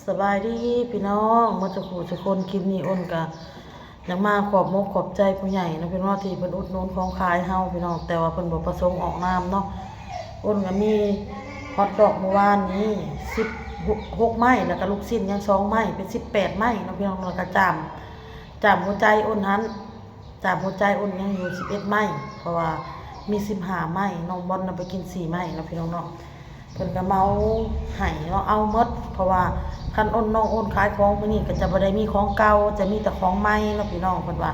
ສະບາຍດີພີ່ນ້ອງໝົດສູ່ຜູ້ສູ່ຄົນ. ຄລິບນີ້ອົນກະຢາກມາຂອບມົກຂອບໃຈຜູ້ໃຫຍ່ເນາະພີ່ນ້ອງ ທີ່ເພິ່ນອຸດໜູນຂອງຂາຍເຮົາພີ່ນ້ອງ, ແຕ່ວ່າເພິ່ນບໍ່ປະສົງອອກນາມເນາະ. ອົນກະມີຮອດດອກມື້ວານນີ້ສິບຫົກໄມ້ ແລ້ວກະລູກຊິ້ນຍັງສອງໄມ້ ເປັນສິບແປດໄມ້ເນາະພີ່ນ້ອງ, ແລ້ວກະຈາມ ຈາມຫົວໃຈອົນຫັ້ນ ຈາມຫົວໃຈອົນຍັງຢູ່ສິບເອັດໄມ້ ເພາະວ່າມີສິບຫ້າໄມ້ ນ້ອງບອນນຳໄປກິນສີ່ໄມ້ເນາະພີ່ນ້ອງເນາະ. ເພິ່ນກະເໝົາໃຫ້ເນາະ ເອົາໝົດ ເພາະວ່າຄັນອົນ ນ້ອງອົນຂາຍຂອງມື້ນີ້ກະຈະບໍ່ໄດ້ມີຂອງເກົ່າ ຈະມີແຕ່ຂອງໃໝ່ເນາະພີ່ນ້ອງ. ເພິ່ນວ່າ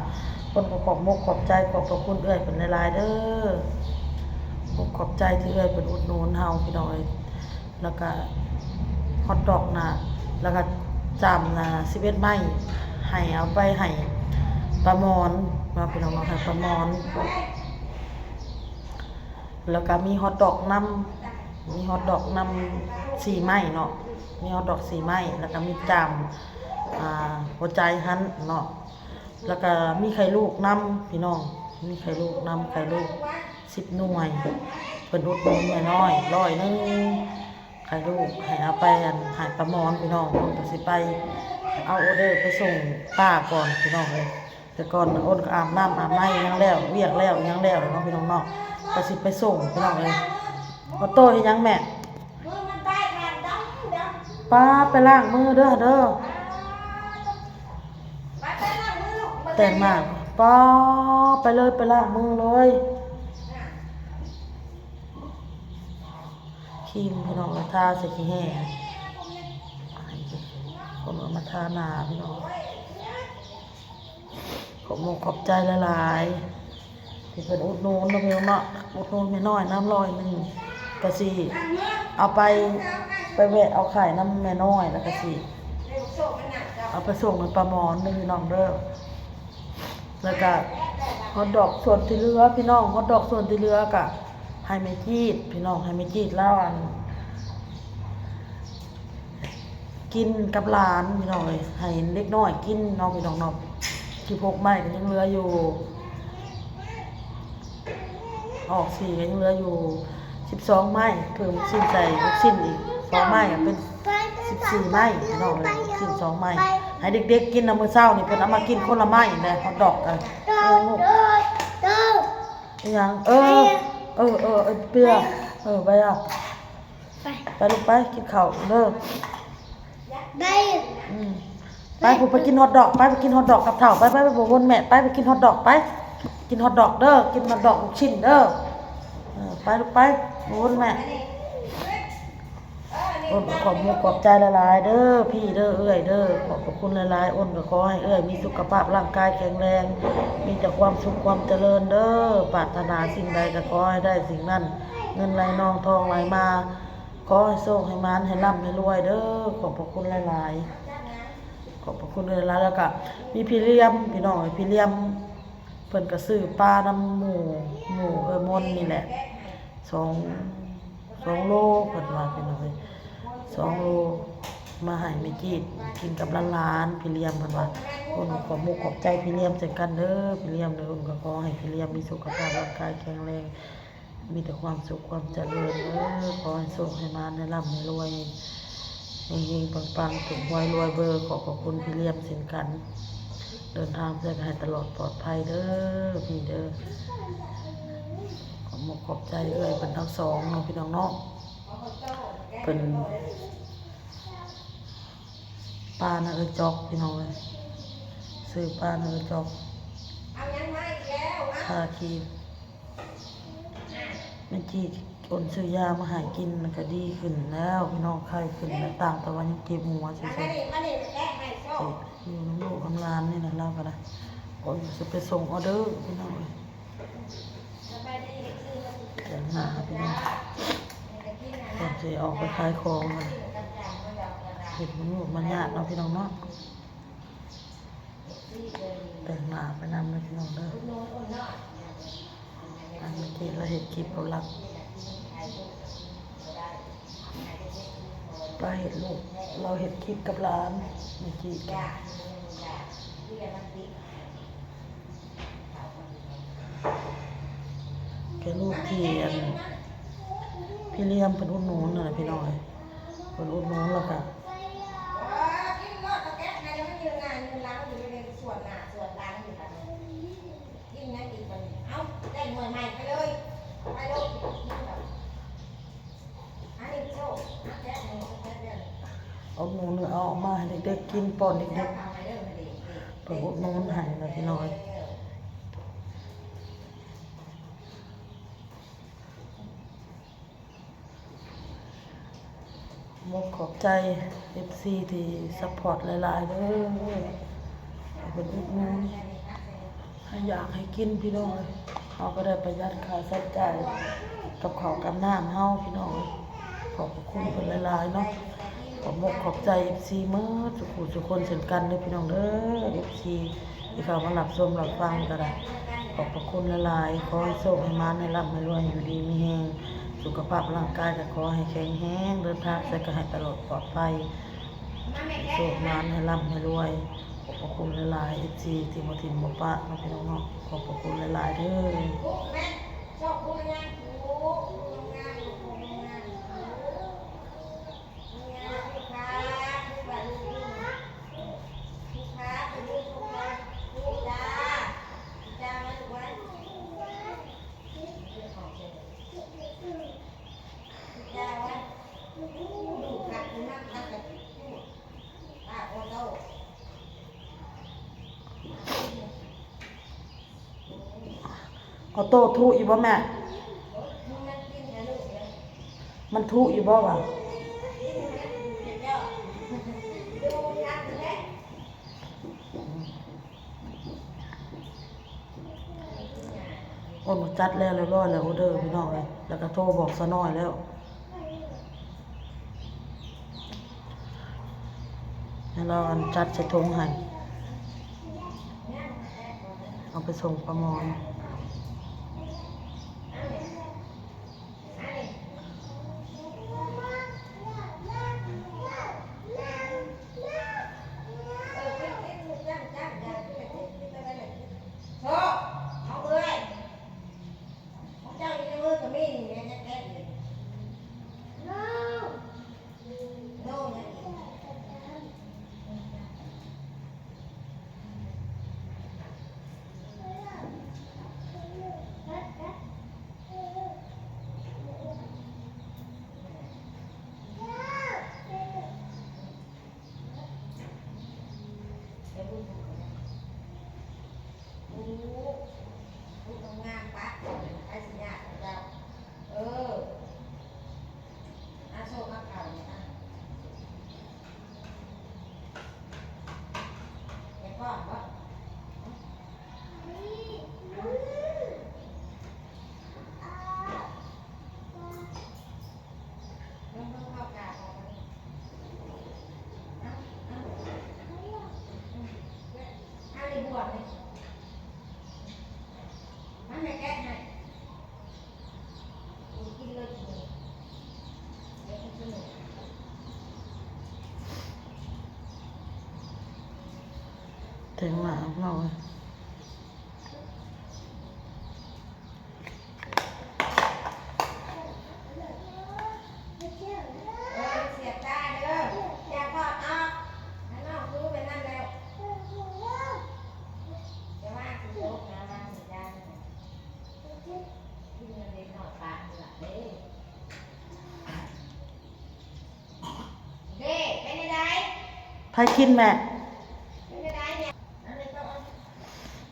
ເພິ່ນກະຂອບມົກຂອບໃຈ ຂອບພະຄຸນເອື້ອຍເພິ່ນຫຼາຍໆເດີ ຂອບມົກຂອບໃຈທີ່ເອື້ອຍເພິ່ນອຸດໜູນເຮົາພີ່ນ້ອງເອີຍ. ແລ້ວກະຮອດດອກນະ ແລ້ວກະຈາມນະສິບເອັດໄມ້ ໃຫ້ເອົາໄປໃຫ້ປ້າມອນເນາະພີ່ນ້ອງເນາະ ໃຫ້ປ້າມອນ. ແລ້ວກະມີຮອດດອກນຳ ມີຮອດດອກນຳສີ່ໄມ້ເນາະ ມີຮອດດອກສີ່ໄມ້ ແລ້ວກະມີຈາມ ອ່າ ຫົວໃຈຫັ້ນເນາະ. ແລ້ວກະມີໄຂ່ລູກນຳພີ່ນ້ອງ ມີໄຂ່ລູກນຳ ໄຂ່ລູກສິບໜ່ວຍ ເພິ່ນອຸດໜູນແມ່ນ້ອຍຮ້ອຍໜຶ່ງ ໄຂ່ລູກ ໃຫ້ເອົາໄປ ອັນ ໃຫ້ປ້າມອນພີ່ນ້ອງ. ເພິ່ນກະຊິໄປເອົາອໍເດີໄປສົ່ງປ້າກ່ອນພີ່ນ້ອງເອີຍ. ແຕ່ກ່ອນອົນກະອາບນ້ຳອາບໃນຫຍັງແລ້ວ ວຽກແລ້ວຫຍັງແລ້ວເນາະພີ່ນ້ອງເນາະ ກະຊິໄປສົ່ງພີ່ນ້ອງເອີຍ. ອອໂຕ້ເຮັດຫຍັງແມ່? ປ້າໄປລ້າງມືເດີ ເດີ ແຕ່ງໜ້າ ປ້າໄປເລີຍ ໄປລ້າງມືເລີຍ. ຄຣີມພີ່ນ້ອງ ທາໃສ່ຂີ້ແຮ່ ຄົນເອົາມາທາໜ້າພີ່ນ້ອງ. ຂອບມົກຂອບໃຈຫຼາຍໆ ທີ່ເພິ່ນອຸດໜູນເນາະພີ່ນ້ອງເນາະ ອຸດໜູນແມ່ນ້ອຍນຳຮ້ອຍໜຶ່ງ ກະຊິເອົາໄປ ໄປແວະເອົາໄຂ່ນຳແມ່ນ້ອຍ ແລ້ວກະຊິເອົາໄປສົ່ງໃຫ້ປ້າມອນເດີພີ່ນ້ອງເດີ. ແລ້ວກະຮອດດອກສ່ວນທີ່ເຫຼືອພີ່ນ້ອງ ຮອດດອກສ່ວນທີ່ເຫຼືອກະໃຫ້ແມ່ຈີດພີ່ນ້ອງ ໃຫ້ແມ່ຈີດລາວ ອັນ ກິນກັບຫຼານພີ່ນ້ອງເອີຍ ໃຫ້ເດັກນ້ອຍກິນເນາະພີ່ນ້ອງເນາະ. ສິບຫົກໄມ້ກະຍັງເຫຼືອຢູ່ ອອກສີ່ກະຍັງເຫຼືອຢູ່ສິບສອງໄມ້ ເພີ່ມລູກຊິ້ນໃສ່ ລູກຊິ້ນອີກສອງໄມ້ກະເປັນສິບສີ່ໄມ້ພີ່ນ້ອງເອີຍ ລູກຊິ້ນສອງໄມ້ ໃຫ້ເດັກໆກິນນະ. ມື້ເຊົ້ານີ້ເພິ່ນເອົາມາກິນຄົນລະໄມ້ແຫຼະ ຮອດດອກກະ ອີຫຍັງ ເອີ ເອີ ເອີ ເອີ ເປຍ ເອີ ໄປອະ ໄປ ໄປລູກໄປ ກິນເຂົ້າເດີ ໄປ ອືມ ໄປ ໄປ ໄປກິນຮອດດອກ ໄປ ໄປກິນຮອດດອກກັບເຖົ້າ ໄປ ໄປ ໄປ ບໍ່ວົນແມ່ ໄປ ໄປກິນຮອດດອກ ໄປ ກິນຮອດດອກເດີ ກິນຮອດດອກລູກຊິ້ນເດີ ເອີ ໄປລູກໄປ ບໍ່ວົນແມ່. ໂອ້ ຂອບມຸກຂອບໃຈຫຼາຍໆເດີ ພີ່ເດີ ເອື້ອຍເດີ ຂອບພະຄຸນຫຼາຍໆ. ໂອ້ນກໍຂໍໃຫ້ເອື້ອຍມີສຸຂະພາບຮ່າງກາຍແຂງແຮງ ມີແຕ່ຄວາມສຸກຄວາມຈະເລີນເດີ ປາດຖະໜາສິ່ງໃດກໍຂໍໃຫ້ໄດ້ສິ່ງນັ້ນ ເງິນໄຫຼນອງທອງໄຫຼມາ ຂໍໃຫ້ໂຊກໃຫ້ໝານ ໃຫ້ລ່ຳໃຫ້ລວຍເດີ ຂອບພະຄຸນຫຼາຍໆ ຂອບພະຄຸນຫຼາຍໆ. ແລ້ວກໍມີພີ່ລຽມ ພີ່ນ້ອງເອີຍ ພີ່ລຽມ ເພິ່ນກໍຊື້ປານຳໝູ່ ໝູ່ເອື້ອຍມົນນີ້ແຫຼະ ສອງ ສອງໂລ ເພິ່ນວ່າ ພີ່ນ້ອງເອີຍ ສອງໂລ ມາໃຫ້ແມ່ຈີດກິນກັບຫຼານໆ ພີ່ລຽມ ເພິ່ນວ່າ. ໂອ້ນກໍຂອບມຸກຂອບໃຈພີ່ລຽມເຊັ່ນກັນເດີ ພີ່ລຽມເດີ ໂອ້ນກໍຂໍໃຫ້ພີ່ລຽມມີສຸຂະພາບຮ່າງກາຍແຂງແຮງ ມີແຕ່ຄວາມສຸກຄວາມຈະເລີນເດີ ຂໍໃຫ້ໂຊກໃຫ້ໝານ ໃຫ້ລ່ຳໃຫ້ລວຍ ເຮັງໆ ປັງໆ ຖືກຫວຍລວຍເບີ. ຂອບພະຄຸນພີ່ລຽມເຊັ່ນກັນ ເດີນທາງເພື່ອໃຫ້ຕະຫຼອດປອດໄພເດີ ພີ່ເດີ. ຂອບມຸກຂອບໃຈເອື້ອຍເພິ່ນທັງສອງເນາະ ພີ່ນ້ອງເນາະ ເພິ່ນ ປານະເອື້ອຍຈອກ ພີ່ນ້ອງເອີຍ ຊື້ປານະເອື້ອຍຈອກ ຄ່າຄີບ ແມ່ຈີດໂອນຊື້ຢາມາໃຫ້ກິນ ແລ້ວກໍດີຂຶ້ນແລ້ວ ພີ່ນ້ອງ ໄຂ້ຂຶ້ນແລ້ວ ຕ່າງແຕ່ວ່າຍັງເຈັບຫົວຊື່ໆ ຢູ່ນຳລູກນຳຫຼານນີ້ນະ ລາວກໍໄດ້ ໂອນຊິໄປສົ່ງອໍເດີ ພີ່ນ້ອງເອີຍ. ແຕ່ງໜ້າພີ່ນ້ອງ ກ່ອນຊິອອກໄປຂາຍຂອງ ເຮັດມັນຫຍຸ້ງມັນຍາກເນາະ ພີ່ນ້ອງເນາະ ແຕ່ງໜ້າໄປນຳເດີ ພີ່ນ້ອງເດີ. ອັນເມື່ອກີ້ລາວເຮັດຄລິບ ລາວລັກ ລາວເຮັດລູກ ລາວເຮັດຄລິບກັບຫຼານເມື່ອກີ້ ແກ່ລູກທີ່ ອັນ ພີ່ລຽມເພິ່ນອຸດໜູນຫັ້ນນະ ພີ່ນ້ອງເອີຍ ເພິ່ນອຸດໜູນ ແລ້ວກະ ເອົາໜູເນື້ອອອກມາໃຫ້ເດັກໆກິນ ປ້ອນເດັກໆ ເພິ່ນອຸດໜູນໃຫ້ນະພີ່ນ້ອງ. ຂອບໃຈ ເອັຟຊີ ທີ່ຊັບພອດຫຼາຍໆເດີ ເພິ່ນອຸດໜູນໃຫ້ຢາກໃຫ້ກິນພີ່ນ້ອງເອີຍ. ເຮົາກໍໄດ້ປະຢັດຄ່າໃຊ້ຈ່າຍກັບເຂົ້າກັບນ້ຳເຮົາພີ່ນ້ອງເອີຍ. ຂອບພະຄຸນເພິ່ນຫຼາຍໆເນາະ. ຂອບອົກຂອບໃຈ ເອັຟຊີ ໝົດທຸກຜູ້ທຸກຄົນເຊັ່ນກັນເດີພີ່ນ້ອງເດີ. ເອັຟຊີ ທີ່ເຂົ້າມາຮັບຊົມຮັບຟັງກໍໄດ້ ຂອບພະຄຸນຫຼາຍໆ. ຂໍໃຫ້ໂຊກໃຫ້ໝານ ໃຫ້ລ່ຳໃຫ້ລວຍ ຢູ່ດີມີແຮງ ສຸຂະພາບຮ່າງກາຍກໍຂໍໃຫ້ແຂງແຮງ ເດີນທາງໃສກໍໃຫ້ຕະຫຼອດປອດໄພ ໃຫ້ໂຊກໝານ ໃຫ້ລ່ຳໃຫ້ລວຍ. ຂອບພະຄຸນຫຼາຍໆ ເອັຟຊີ ທີ່ບໍ່ຖິ້ມບໍ່ປະເນາະພີ່ນ້ອງເນາະ. ຂອບພະຄຸນຫຼາຍໆເດີ. ອອໂຕ້ທຸອີກບໍ່ແມ່? ມັນທຸອີກບໍ່ວະ? ໂອ້ ຈັດແລ້ວຮຽບຮ້ອຍແລ້ວ ອອເດີພີ່ນ້ອງເອີຍ. ແລ້ວກໍໂທບອກສາວນ້ອຍແລ້ວ ໃຫ້ລາວອັນຈັດໃສ່ຖົງໃຫ້ ເອົາໄປສົ່ງປ້າໝອນ. ແທງມາເອົາເຮົາ. ໃຜກິນແມ່?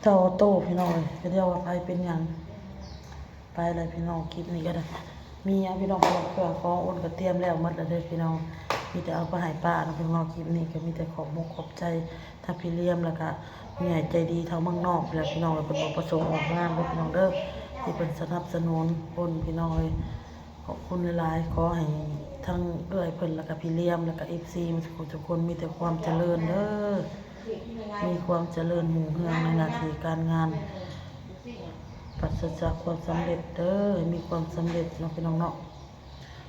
ເຈົ້າໂຕພີ່ນ້ອງເອີຍ ກໍດຽວວ່າໃຜເປັນຫຍັງ. ໄປແລ້ວພີ່ນ້ອງ ຄລິບນີ້ກໍໄດ້ ມີຫຍັງພີ່ນ້ອງ ເຄື່ອງຂອງໂອນກໍຕຽມແລ້ວໝົດແລ້ວເດີພີ່ນ້ອງ. ມີແຕ່ເອົາໄປໃຫ້ປ້າເນາະພີ່ນ້ອງ. ຄລິບນີ້ກໍມີແຕ່ຂອບມຸກຂອບໃຈທາງພີ່ລຽມ ແລ້ວກໍຜູ້ໃຫຍ່ໃຈດີທາງເມືອງນອກແຫຼະພີ່ນ້ອງເອີຍ. ເພິ່ນບໍ່ປະສົງອອກນາມເດີພີ່ນ້ອງເດີ ທີ່ເພິ່ນສະໜັບສະໜູນໂອນພີ່ນ້ອງເອີຍ. ຂອບຄຸນຫຼາຍໆ. ຂໍໃຫ້ທັງເອື້ອຍເພິ່ນ ແລ້ວກະພີ່ລຽມ ແລ້ວກະເອັຟຊີໝົດທຸກຜູ້ທຸກຄົນ ມີແຕ່ຄວາມຈະເລີນເດີ ມີຄວາມຈະເລີນຮຸ່ງເຮືອງໃນໜ້າທີ່ການງານ ປາສະຈາກຄວາມສຳເລັດເດີ ໃຫ້ມີຄວາມສຳເລັດເນາະພີ່ນ້ອງເນາະ.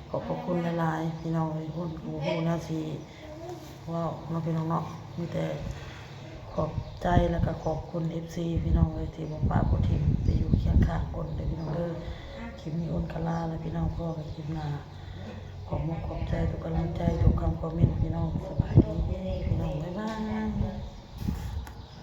ຂອບພະຄຸນຫຼາຍໆ ພີ່ນ້ອງເອີຍ. ບໍ່ຮູ້ແນວຊິ ເວົ້າເນາະພີ່ນ້ອງເນາະ ມີແຕ່ຂອບໃຈ ແລ້ວກະຂອບຄຸນເອັຟຊີພີ່ນ້ອງເອີຍ ທີ່ບໍ່ປະບໍ່ຖິ້ມ ໄດ້ຢູ່ຄຽງຂ້າງໂອນເດີພີ່ນ້ອງເດີ. ຄລິບນີ້ໂອນກະລາແລ້ວພີ່ນ້ອງ ພໍ້ກັນຄລິບໜ້າ. ຂອບມຸກຂອບໃຈທຸກກຳລັງໃຈ ທຸກຄຳຄອມເມັນພີ່ນ້ອງ. ສະບາຍ